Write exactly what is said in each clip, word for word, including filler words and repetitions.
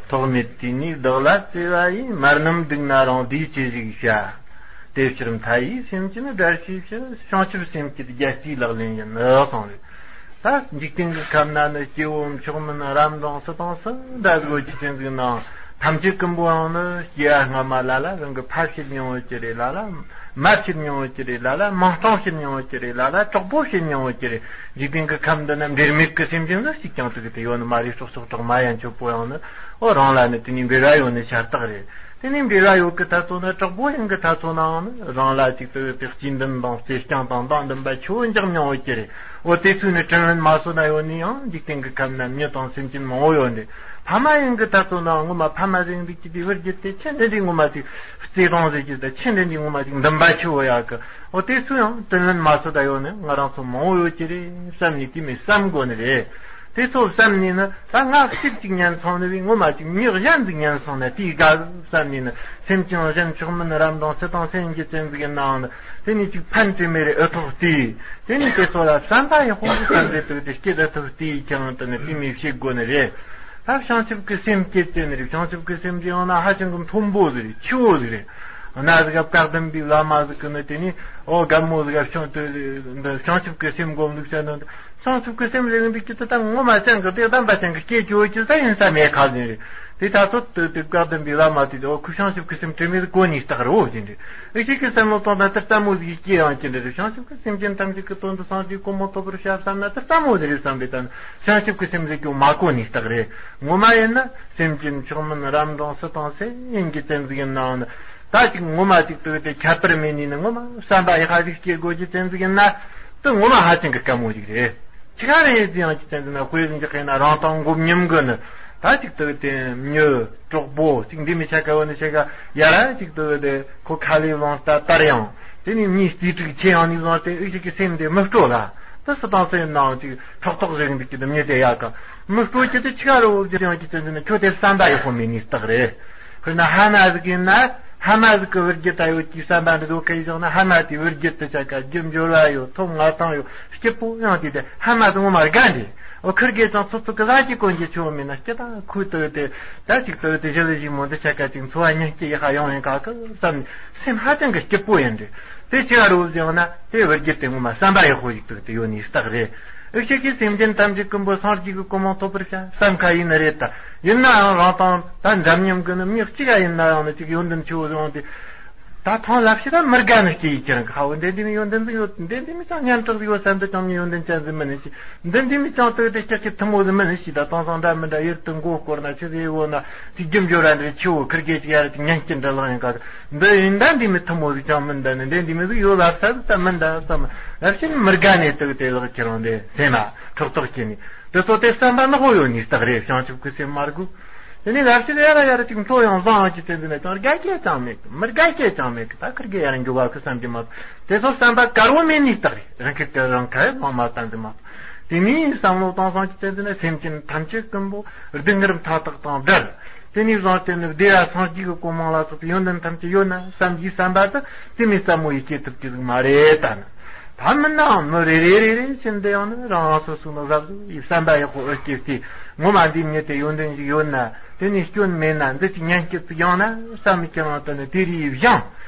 ཐོགས་མེད་དུས་ནས་བདག་ལ་བརྩེ་བ་ཡིས། མར་རྣམས་སྡུག་ན་རང་བདེའི་ཆོས་ཤིག་བྱ། དེ་ཕྱིར་མཐའ་ཡས་སེམས་ཅན་དགའ་བྱེད་ཕྱིར། བྱང་ཆུབ་སེམས་བསྐྱེད་རྒྱལ་སྲས་ལག་ལེན་ཡིན་ནོ་གསུངས་རེད། ད་འཇིག་རྟེན་གྱི་ཁམས་ན་ནི་སྐྱེ་བོ་མཆོག་དམན་རབ་འབྲིང་སུ་དང་སུ་འདྲ་ཟིག་ཡོད་ཀྱི་ཅན་ཟིག་ནའང་ཐམས་ཅད་ཀུན་པོའང་ནི་སྐྱེ་བ་སྔ་མ་ལ་ལ་རང་གི་ཕ་བྱེད་མྱོང་ཡོད་ཀྱི་རེད། ལ་ལ་མ་བྱེད་མྱོང་ཡོད་ཀྱི་རེད། ལ་ལ་མིང་སྲིང་བྱེད་མྱོང་ཡོད་ཀྱི་རེད། ལ་ལ་གྲོགས་པོ་བྱེད་མྱོང་ཡོད་ཀྱི་རེད། འཇིག་རྟེན་གྱི་ཁམས་འདི་ན་འབྲེལ་མེད་ཀྱི་སེམས་ཅན་ཟིག་གཅིག་ཀྱང་དུ་གི་དེ་ཡོད་ནི་མ་རེད། སྲོག་སྲོག་གྲོགས་མ་ཡན་ཆོད་པོ་ཡང་ནི་ཨོ་རང་ལ་ནི་དེ་ནི་འབྲེལ་བ་ཡོད་ནི་ཤ་སྟག་རེད། དེ་ནས་འབྲེལ་བ་ཡོད་ཀི་ཐ་ཚོ་ན་དྲག་པོ་ཡིན་ཀི་ཐ་ཚོ་ནའང་ནི་རང་ལ་ཅིག་ཏུ་དེ་སྐྱིན་འདུན་དང་རྩེ་རྐྱང་དང་དང་འདུན་པ་ཆུ་བོ་འཇག་མྱོང་ཡོད་ཀྱི་རེད། འོ་དེ་ཚོས་ནི་དྲིན་ལན་མ་གསོ་ན་ཡོད་ནི་ཡང་འཇིག་རྟེན་གི་ཁམས་ན་མྱི་དང་སེམས་ཅན་མང་བོ་ཡོད་འདི། ཕ་མ་ཡིན་ཀི་ཐ་ཚོ་ནའང་ངོ་མ་ཕ་མ་ཟེར་འདི་ཀྱི་དེ་བུ་རྒྱུད་དེ་ཆི་འདི་འདི་ངོ་མ་ཅིག་བརྩེ་དང་ཟེར་གྱི་ད་ཆི་འདི་འདི་ངོ་མ་ཅིག་འདུན་པ་ཆུ་བོ་ཡག་གི། འོ་དེ་ཚོས་ཡང་དྲིན་ལན་མ་གསོ་ད་ཡོད་ནི་ང་རང་ཚོ་མང་བོ་ཡོད་ཀྱི་རེད་བསམ་ནས་དེ་མི་བསམ་དགོས་ནི་རེད། དེ་ཚོ་བསམ་ནས་ནི་ད་ང་གཅིག་གཅིག་ཉན་སོང་ནི་བས་ངོ་མ་གཅིག་མྱི་གཞན་ཟིག་ཉན་སོང་ན་དེའི་དགའ་བསམ་ནས་ནི་སེམས་ཅན་གཞན་མཆོག་དམན་རབ་འབྲིང་སུ་དང་སུ་ཡིན་གྱི་ཅན་ཟིག་ཡིན་ནའང་ནི་དེ་ནས་ཅིག་ཕན་དྲི་མེད་རེ་ཨུ་ཐོག་བལྟས། དེ་ནས་དེ་ཚོ་ལ་བསམ་པ་ཡག་པོ་ཟིག་བསམ་རེ་དུ་དེ་སྐྱིད་ཨུ་ཐོག་བལྟས་ཀྱང་དེ་ནི་དེ་མི་བྱེད་དགོས་ནི་རེད། ད་བྱང་ཆུབ་ཀྱི་སེམས་བསྐྱེད་དེ་ནི་རེད། བྱང་ཆུབ་ཀྱི་སེམས་ཀྱི་ཡང་ན་ཧ་ཅང་གི་མཐོན་པོ་ཟིག་རེད། ཆེ་བོ་ཟིག་རེད། གནའ་ཟིག་ག་བཀའ་གདམས་པའི་བླ་མ་ཟིག་གི་ནི་དེ་ནི་ཨོ་རྒན་མོ་ཟིག་ག་བྱང་དུ་འདི་བྱང་ཆུབ་ཀྱི་སེམས་སྒོམ་ལུགས་བྱ་ནི་འདི། བྱང་ཆུབ་ཀྱི་སེམས་ལས་འདི་ཀྱི་དེ་ད་ངོ་མ་ཅང་གི་དེ་གདམས་པ་ཅང་གི་སྐྱེ་ཅོ་ཅི་ས་ཡིན་ས་མེད་ཁ་ཟིན་རེད། དེ་ད་ཚོད་དུ་དེ་བཀའ་གདམས་པའི་བླ་མ་དེ་ཨོ་ཁུ་བྱང་ཆུབ་ཀྱི་སེམས་དྲི་མེད་གོ་ནི་སྟག་རེད་འོ་ཅི་འདྲ། ཨི་ཤི་ཀི་སེམས་ལོ་ཏོང་ད་དེ་ལྟ་མོ་ཟིག་སྐྱེ་ཡང་ཅི་འདྲ་རེད། བྱང་ཆུབ་ཀྱི་སེམས་ཅན་ཐམས་ཅད་ཀྱི་དོན་དུ་སངས་རྒྱས་གོ་འཕང་ཐོབ་པར་བྱ་བསམ་ན་དེ་ལྟ་མོ་ཟིག་རེད་བསམ་པའི་ད་ནི་བྱང་ཆུབ་ཀྱི་སེམས་ཟིག་ཀྱང་མ་གོ་ནི་སྟག་རེད། ངོ་མ་ཡིན་ན་སེམས་ཅན་མཆོག་དམན་རབ་འབྲིང་སུ་དང་སུ་ཡིན་གྱི་ཅན་ཟིག་ཡིན་ནའང་ནི། ད་ཅིག་ངོ་མ་ཅིག་ཏུ་དེ་ཁྱད་པར་མེད་ནི་ནི་ངོ་མ་བསམ་པ་ཡག་པ་ཞིག་སྐྱེ་དགོས་ཀྱི་ཅན་ཟིག་ཡིན་ན། དེ་ངོ་མ་ཧ་ཅང་གི་དཀའ་མོ་ཞིག་རེད། ཆི་ག་རེད་ཟེར་ཡང་ཅི་ཅན་ཟིག་ན་དཔེ་ཟིག་འཇོག་ཡིན་ན་རང་དང་འགོ་མཉམ་གི་ནི། ད་ཅིག་ཏུ་དེ་མྱི་གྲོགས་པོ་ཅིག་འདི་མི་ཆ་ག་བ་ནི་ཆ་ག་ཡ་ར་ཅིག་ཏུ་དེ་ཁོ་ཁ་ལས་བླངས་ལྟ་ལྟར་ཡང་དེ་ནི་མྱི་རྩིས་དྲུག་ཆེ་ཡང་ནི་བཟང་སྟེ་ཨུ་ཞིག་གི་སེམས་དེ་མི་སྤྲོ་ལ། དེ་སུ་དང་སུ་ཡིན་ནའང་ཅིག་ཁྲག་ཐོག་རེག་འདུག་ཀྱི་དེ་མྱི་དེ་ཡག་ག་མི་སྤྲོ་ཀྱི་དེ་ཆི་ག་རེད་འོ་ཟེར་ཡང་ཅི་ཅན་ཟིག་ན་ཁྱོད་དེ་བསམ་པ་ཡག་པོ་མེད་ནི་སྟག་རེད། དཔེར་ན་ཕ་མ་ཟིག་ཡིན་ན་ཕ་མ་ཟིག་གི་བུ་རྒྱུད་ད་ཡོད་ཀྱི་བསམ་པ་འདི་ཚོ་ག་ཡིན་ཟེར་ན་ཕ་མ་དེ་བུ་རྒྱུད་དུ་ཆ་ག་རྒྱུ་འབྱོར་བ་ཡོད་ཐོབ་མངའ་ཐང་ཡོད་སྐྱིད་པོ་ཡང་དེ་དེ་ཕ་མ་དེ་ངོ་མ་དགའ་འདི། འོ་ཁིར་གེ་ཅང་ཚོ་ཚོ་གི་ལ་ཅི་གོན་གྱི་ཆོ་མེད་ན་སྐྱིད་ད་ཁུ་ཏོ་དེ་ད་ཅིག་ཏོ་དེ་ཞི་ལི་ཞིག་མོ་འདི་ཆ་ག་ཅིག་འཚོ་བ་ཉིན་སྐྱིད་ཡག་ཡོང་ཡིན་ག་གི་བསམ་སེམས་ཧ་ཅང་གི་སྐྱིད་པོ་ཡིན་འདི། དེ་ཆི་ག་རེད་ཟེར་ན་དེ་བུ་རྒྱུད་དེ་ངོ་མ་བསམ་པ་ཡག་པོ་ཞིག་ཏུ་དེ་ཡོད་ནི་སྟག་རེད། ཨུ་ཤི་ཀི་སེམས་ཅན་ཐམས་ཅད་ཀུན་པོ་སངས་རྒྱས་ཀྱི་གོ་འཕང་ཐོབ་པར་བྱ་བསམ་ཁ་ཡིན་ནི་རེད་ད། ཡིན་ནའང་རང་དང་ད་འདྲ་མཉམ་གི་ནི་མྱི་གཅིག་ག་ཡིན་ན་ཡང་ནི་ཅིག་ཡོན་ཏན་ཆེ་བོ་བཟུང་སྟེ། ད་ཐང་ལབ་ཤི་ད་མི་དགའ་ནི་སྐྱེ་ཡི་ཁྱེད་རང་གི་ཧ་བོ་འདི་འདི་མི་ཡོན་ཏན་ཟིག་ཡོད་འདི་འདི་མི་ཅང་སྙན་གྲགས་ཟིག་ཡོད་བསམ་འདི་ཅང་མྱི་ཡོན་ཏན་ཅན་ཟིག་མིན་ནི་ཞིག་འདི་འདི་མི་ཅང་སྟོད་དེ་སྐྱག་གི་ཐུ་མོ་ཟིག་མིན་ནི་ཞིག་ད་དེང་སང་འདྲ་མི་འདྲ་ཡུལ་དུ་མགོ་བསྐོར་ན་ཆི་ཟིག་ཡོད་ན་ཅིག་རྒྱུ་འབྱོར་ར་འདི་ཆེ་བོ་ཁིར་གེ་ཅིག་ཡ་ར་ཅིག་ཉན་སྐྱིད་འདྲ་ལང་ཡིན་ག་འདི་ཡིན་ད་འདི་མི་ཐུ་མོ་ཟིག་ཅང་མིན་ད་ནི་འདི་འདི་མི་ཟིག་ཡོད་ལབ་ས་ཟིག་ད་མིན་ད་བསམ་ལབ་ཤི་མི་དགའ་ནི་སྟོད་དེ་ལག་ཁྱེད་རང་འདི་སེམས་ལ་ཁྲག་ཐོག་སྐྱེ་ནི། དེ་ཚོ་དེ་བསམ་པ་ནག་པོ་ཡོད་ནི་སྟག་རེད། བྱང་ཆུབ་ཀྱི་སེམས་མ་དགོས། དེ་ནས་ལབ་ཤི་ཡ་ར་ཡ་ར་ཅིག་མཐོ་ཡང་བཟང་ཡང་ཅི་བསྟན་འདི་ན་ཅང་དགའ་སྐྱེ་ཅང་མེད་གི་མི་དགའ་སྐྱེ་ཅང་མེད་གི་ད་ཁིར་གེ་ཡ་ར་འགྱུར་བ་ཁི་བསམ་གྱི་མ་གཏོགས་དེ་ཚོ་བསམ་པ་དཀར་བོ་མེད་ནི་སྟག་རེད། རང་ཁིར་གི་རང་ཁ་ཡ་ལོང་མ་བསྟན་གི་མ་གཏོགས་དེ་ནས་བསམ་བློ་གཏོང་སོང་ཅི་བསྟན་འདི་ན་སེམས་ཅན་ཐམས་ཅད་ཀུན་པོ་སྡུག་བསྔལ་མཐའ་དག་དང་བྲལ། དེ་ནས་བཟུང་སྟེ་ནི་བདེ་བ་སངས་རྒྱས་ཀྱི་གོ་འཕང་ལ་སོགས་པའི་ཡོན་ཏན་ཐམས་ཅད་ཡོད་ན་བསམ་གྱི་བསམ་པ་དེ་དེ་མི་བསམ་བློ་ཡི་སྐྱེ་ཐུབ་ཀྱི་ཟིག་མ་རེད་ད་ནི། ད་མིན་ནའང་མི་རེ་རེ་རེ་རེ་བཞིན་དུ་ཡང་ནི་རང་རང་སོ་སོ་ནི་གཟབ་གཟབ་ཡིས་བསམ་པ་ཡག་པོ་ཨེ་སྐྱེས་ཏེ་ངོ་མ་འདི་མྱི་དེ་ཡོན་ཏན་ཞིག་ཡོད་ན་དེ་ནི་སྐྱོན་མེད་ན་འདི་ཅི་ཉན་སྐྱིད་ཅིག་ཡང་ན་བསམ་ཀྱང་དེ་ནི་དེ་རིགས་བཞེངས་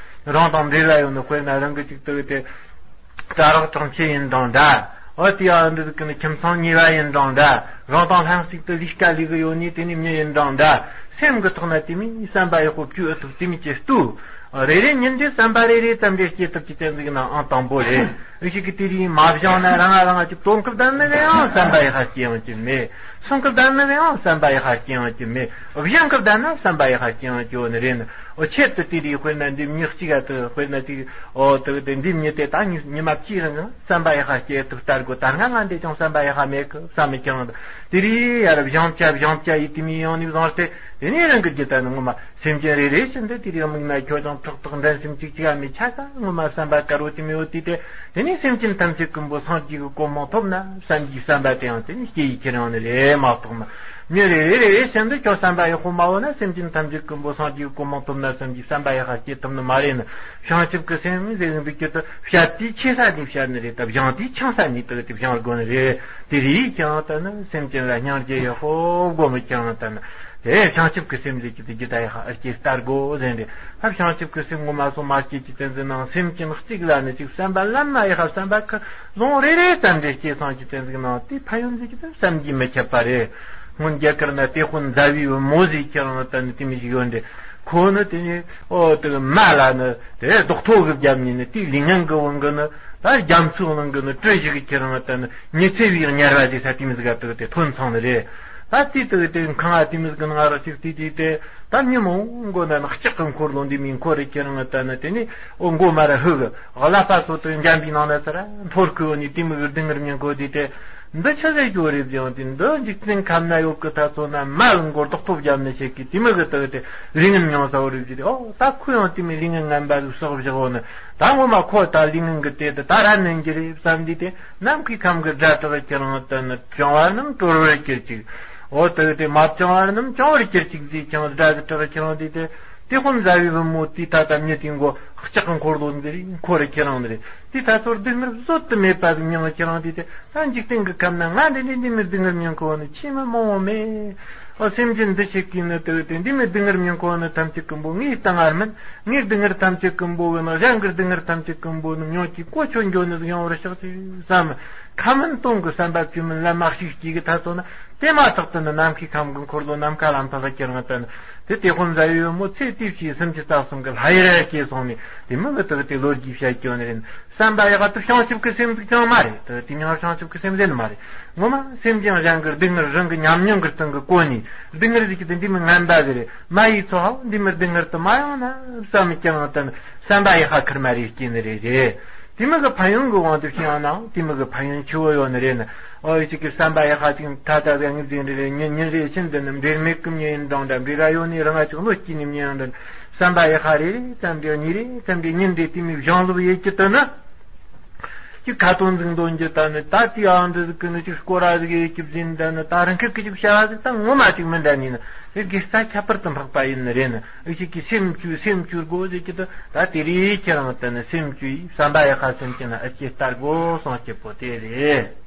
རང་དང་འབྲེལ་བ་ཡོད་ནི་དཔེར་ན་རང་གི་ཅིག་ཏུ་དེ་གྲྭ་རོགས་གྲོང་ཁྱེར་ཡིན་དང་འདྲ། འོ་དེ་ཡང་འདི་ཟིག་གི་ནི་ཁྱིམ་ཚང་ཉེ་བ་ཡིན་དང་འདྲ། རང་དང་ལྷན་གཅིག་ཏུ་ལས་ཀ་ལས་གི་ཡོད་ནི་དེ་ནི་མྱི་ཡིན་དང་འདྲ། སེམས་ཀྱི་ཐོག་ན་དེ་མིན་བསམ་པ་ཡག་པོ་བཅོས་ཨེ་ཐུབ་དེ་མིན་གྱི་ལྟོས། རེ་རེ་ཉིན་དེ་བསམ་པ་རེ་རེ་ཙམ་རེ་སྐྱེ་ཐུབ་ཀྱི་ཅན་ཟིག་ན་ཨང་དང་པོ་རེད། ཨུ་ཞིག་གི་དེ་རིང་མ་བཞེངས་ན་རང་ང་རང་ང་ཅིག་དོན་གི་བསྡད་ནི་གི་ཡང་བསམ་པ་ཡག་པ་སྐྱེ་ཡང་ཅི་མེད། སོང་གི་བསྡད་ནི་གི་ཡང་བསམ་པ་ཡག་པ་སྐྱེ་ཡང་ཅི་མེད། བཞེངས་གི་བསྡད་ན་བསམ་པ་ཡག་པ་སྐྱེ་ཡང་ཅི་ཡོད་ནི་རེད་ནི། འོ་ཆེད་དུ་དེ་རིང་དཔེར་ན་འདི་མྱི་གཅིག་ག་དུ་དཔེར་ན་ཅིག་འོ་དུ་དེ་འདི་མྱི་དེ་ད་ཉི་ཉི་མ་གཅིག་རིང་བསམ་པ་ཡག་པ་སྐྱེ་ཐུབ་ལྟར་དགོས། ད་སྔ་ང་འདི་ཅང་བསམ་པ་ཡག་པ་མེད་གི་བསམ་མི་ཀྱང་དེ་རིང་ཡར་བཞེངས་བྱ་བཞེངས་བྱ་ཡི་དེ་མི་ཡང་ནི་བཟང་སྟེ་དེ་ནས་རང་གི་རྒྱུད་ད་ནི་ངོ་མ། སེམས་ཅན་རེ་རེ་བཞིན་དུ་དེ་རིང་མིག་ན་ཁྱོད་ཀྱང་ཕྲག་དོག་འགྲན་སེམས་གཅིག་གཅིག་ཨ་མི་ཆ་ཀ་ངོ་མ་བསམ་པ་དཀར་བོ་དེ་མི་ཡོད་དེ་དེ་དེ་ནས་སེམས་ཅན་ཐམས་ཅད་ཀུན་པོ་སངས་རྒྱས་ཀྱི་གོ་འཕང་ཐོབ་ན་བསམ་གྱི་བསམ་པ་དེ་ཡང་དེ་ནས་སྐྱེ་ཡི་ཁྱེར་ཡོང་ནི་རེད་མ་གཏོགས་ན། མྱི་རེ་རེ་རེ་རེ་བཞིན་དུ་ཁྱོད་བསམ་པ་ཡག་པོ་མ་བོ་ན། སེམས་ཅན་ཐམས་ཅད་ཀུན་པོ་སངས་རྒྱས་ཀྱི་གོ་འཕང་ཐོབ་ན་བསམ་གྱི་བསམ་པ་ཡག་པ་སྐྱེ་ཐུབ་ནི་མ་རེད་ནི། བྱང་ཆུབ་ཀྱི་སེམས་ཟེར་བའི་འདུག་རྒྱུ་དེ་བཤད་དུས་ཆེ་ས་ནས་བཤད་ནི་རེད། ད་སྦྱང་དུས་ཆུང་ས་ནས་དེ་དེ་སྦྱང་དགོས་ནི་རེད། དེ་རིགས་ཀྱང་ད་ནི་སེམས་ཅན་ལ་སྙིང་རྗེ་ཡག་པོ་སྒོམ་ཀྱང་ད་ནི་དེ་བྱང་ཆུབ་ཀྱི་སེམས་ཟེར་གྱི་དེ་རྒྱུ་ད་ཡག་པ་ཨ་སྐྱེ་ལྟ་དགོས་ཟེར་རེད། ད་བྱང་ཆུབ་ཀྱི་སེམས་ངོ་མ་སོ་མ་སྐྱེ་གྱི་བསྟན་འཛིན་ནང་སེམས་ཅན་གཅིག་ལ་ནི་ཅིག་བསམ་པ་ལམ་མ་ཡག་པ་བསམ་པ་ཁ་ལོང་རེ་རེ་ཙམ་རེ་སྐྱེས་སོང་གི་བསྟན་འཛིན་ནང་དེ་ཕན་ཡོན་ཟེར་གྱི་དེ་བསམ་གྱིས་མི་ཁྱབ་པ་རེད། སྔོན་རྒྱ་གར་ན་དེ་དཔོན་མཛའ་བོའི་བུ་མོ་ཟིག་ཁྱེད་རང་ལ་ད་ནི་དེ་མི་ཞིག་ཡོད་འདྲེ། ཁོ་ནི་དེ་ནི་ཨོ་དེ་མ་ལ་ནི་དེ་རྡོག་ཐོ་གི་རྒྱབ་ནས་ནི་དེའི་ལུས་ངན་གི་དབང་གི་ནི་ད་རྒྱ་མཚོའི་ནང་གི་ནི་སྤྲུལ་ཞིག་གི་ཁྱེད་རང་ལ་ད་ནི་ཉི་ཚེ་བའི་དམྱལ་བ་ཟིག་ས་དེ་མི་ཟིག་ག་དེ་དེ་ཐོན་ཚང་ནི་རེད། ད་དེ་དེ་དེ་ཁང་ཨ་དེ་མི་ཟིག་གི་ནང་ར་ཅིག་དེ་དེ་དེ་ད་མྱི་མང་མགོ་ན་ནི་ལྕགས་གི་འཁོར་ལོ་འདི་མི་འཁོར་རེ་ཁྱེད་རང་ལ་ད་ནི་དེ་ནི་ཨོ་མགོ་མ་ར་ཧུ་གི་ཀླད་པ་སོ་དེ་འཇམ་པའི་ནང་ན་ཚར་འཐོར་ཁུ་ནི་དེ་མི་གི་སྡུག་བསྔལ་མྱོང་གོ་དེ་དེ། འདི་ཆི་ཟེར་རྒྱུ་རེད་ཀྱང་དེ་འདི་འཇིག་རྟེན་ཁམས་ན་ཡོད་གི་ད་ཚོ་ན་མ་ལ་མགོ་རྡོག་ཐོ་བརྒྱབ་ནས་བྱེད་ཀི་དེ་མི་གི་དག་དེ་ལུས་ངན་མྱོང་ས་བོ་རེད་ཀྱི་དེ། ཨོ་ད་ཁོ་ཡང་དེ་མི་ལུས་ངན་ངན་པ་ཟིག་བསགས་བཞག་འོ་ནི། ད་ངོ་མ་ཁོ་ད་ལུས་ངན་གི་དེ་དེ་ད་ར་ནན་གྱི་རེད་བསམ་དུས་དེ་ནམ་མཁའི་ཁམས་གི་སྒྲ་གྲགས་ཁྱེད་རང་དེ་ནི་བྱུང་བ་རྣམས་གྲོལ་བར་གྱུར་ཅིག་ཨོ་དག་དེ་མ་བྱུང་བ་རྣམས་བྱུང་བར་གྱུར་ཅིག་ཟེར་ཀྱང་སྒྲ་གི་གྲགས་ཁྱེད་རང་དེ་དེ། དེ་དཔོན་མཛའ་བོའི་བུ་མོ་དེ་ད་ལྟ་མྱི་དེ་མགོ་ལྕགས་ཀྱི་འཁོར་ལོ་འདི་རིགས་འཁོར་རེ་ཁྱེད་རང་འདི་རེད། དེ་ད་ཚོར་སྡུག་བསྔལ་བཟོད་དུ་མེད་པ་ཟིག་མྱོང་ཁྱེད་རང་དེ་དེ། ད་འཇིག་རྟེན་གྱི་ཁམས་ན་ང་འདི་འདི་འདི་མི་སྡུག་བསྔལ་མྱོང་གི་བ་ནི་ཆེས་མི་མང་བོ་མེད། ཨོ་སེམས་ཅན་འདི་ཞིག་གིས་ནི་དེ་དེ་འདི་མི་སྡུག་བསྔལ་མྱོང་གི་བ་ནི་ཐམས་ཅད་ཀུན་པོ་ངའི་སྟེང་ངར་མིན། ངའི་སྡུག་བསྔལ་ཐམས་ཅད་ཀུན་པོ་གི་ནི་གཞན་གྱི་སྡུག་བསྔལ་ཐམས་ཅད་ཀུན་པོ་ནི་མྱོང་གི་གོ་ཆོད་འགྱོ་ནི་ཟིག་ཡོང་བར་ཤོག་ཅིག་བསམ། ཁ་མིན་གཏོང་གི་བསམ་པ་བཅོས་མིན་ལ་མ་ཞིག་སྐྱེ་གི་ད་ཚོ་ན། དེ་མ་ཐག་ཏུ་ནི་ནམ་མཁའི་ཁམས་ཀྱི་འཁོར་ལོ་ནམ་མཁའ་ལ་འཕགས་ཁྱེད་རང་ལྟ་ནི། དེ་དེ་དཔོན་མཛའ་བོའི་བུ་མོ་ཚེ་དེ་ཕྱིའི་སུམ་ཅུ་རྩ་གསུམ་གྱི་ལྷ་ཡུལ་སྐྱེས་སོང་ནས་དེ་མི་གི་དག་དེ་ལོ་རྒྱུས་བཤད་ཀྱི་ཡོད་ནི་རེད། བསམ་པ་ཡག་པ་དེ་བྱང་ཆུབ་ཀྱི་སེམས་ཟིག་ཀྱང་མ་རེད། དེ་དེ་མྱང་བྱང་ཆུབ་ཀྱི་སེམས་ཟེར་ནི་མ་རེད། ངོ་མ་སེམས་ཅན་གཞན་གྱི་སྡུག་བསྔལ་རང་གི་ཉམས་མྱོང་གི་སྟེང་གི་གོ་ནས་སྡུག་བསྔལ་ཟིག་གི་དེ་འདི་མི་ངན་པ་ཟིག་རེད། མ་ཡི་ཚོགས་འདི་མི་སྡུག་བསྔལ་དུ་མ་ཡོང་ན་བསམ་ཀྱང་དེ་ནི་བསམ་པ་ཡག་པ་ཁུར་མ་རེད་སྐྱེ་ནི་རེད་རེད། དེ་མི་གི་ཕན་ཡོན་གི་དབང་དུ་བྱས་ན་དེ་མི་གི་ཕན་ཡོན་ཆེ་བོ་ཡོད་ནི་རེད་ནི། ཨོ་ཡི་ཅིག་གི་བསམ་པ་ཡག་པ་ཅིག་ད་ལྟ་གི་ངེས་འཛིན་རེ་རེ་ཉིན་ཉིན་རེ་ཕྱིན་འདི་ནི་འབྲེལ་མེད་ཀུན་ཉེ་ཡིན་འབྲང་འདྲ་འབྲེལ་ར་ཡོད་ནི་རང་ང་ཅིག་གནོད་སྐྱེལ་ནི་མྱི་ཡང་འདི་བསམ་པ་ཡག་པ་རེ་རེ་ཙམ་འདྲ་ཉིན་རེ་ཙམ་འདྲ་ཉིན་འདྲ་དེ་མི་གཞུང་ལུགས་ཡོད་ཀྱི་དུ་ནི། ཅིག་ཁ་ཏོན་འཛིན་དོན་གྱི་ད་ནི་ད་དེ་ཨང་འདི་ཟིག་གི་ནི་ཅིག་སྐོར་ར་ཟིག་ཡོད་ཀྱི་བཟིན་ད་ནི་ད་རང་ཁིར་གི་ཅིག་བྱ་བ་ཟིག་ད་ངོ་མ་ཅིག་མི་འདྲ་ནི་ནི་རེ་དགེ་རྩ་ཁྱད་པར་དུ་འཕགས་པ་ཡིན་ནི་རེད་ནི། ཨི་ཅིག་གི་སེམས་བཅུ་སེམས་བཅུ་དགོས་ཟེར་གྱི་དུ་ད་དེ་རེ་ཁྱེད་རང་ད་ནི་སེམས་བཅུ་ཡིས་བསམ་པ་ཡག་པ་སེམས་ཀྱི་ནི་ཨི་ཅིག་ལྟར་དགོས་སོང་སྐྱེ་པོ་དེ་རེད།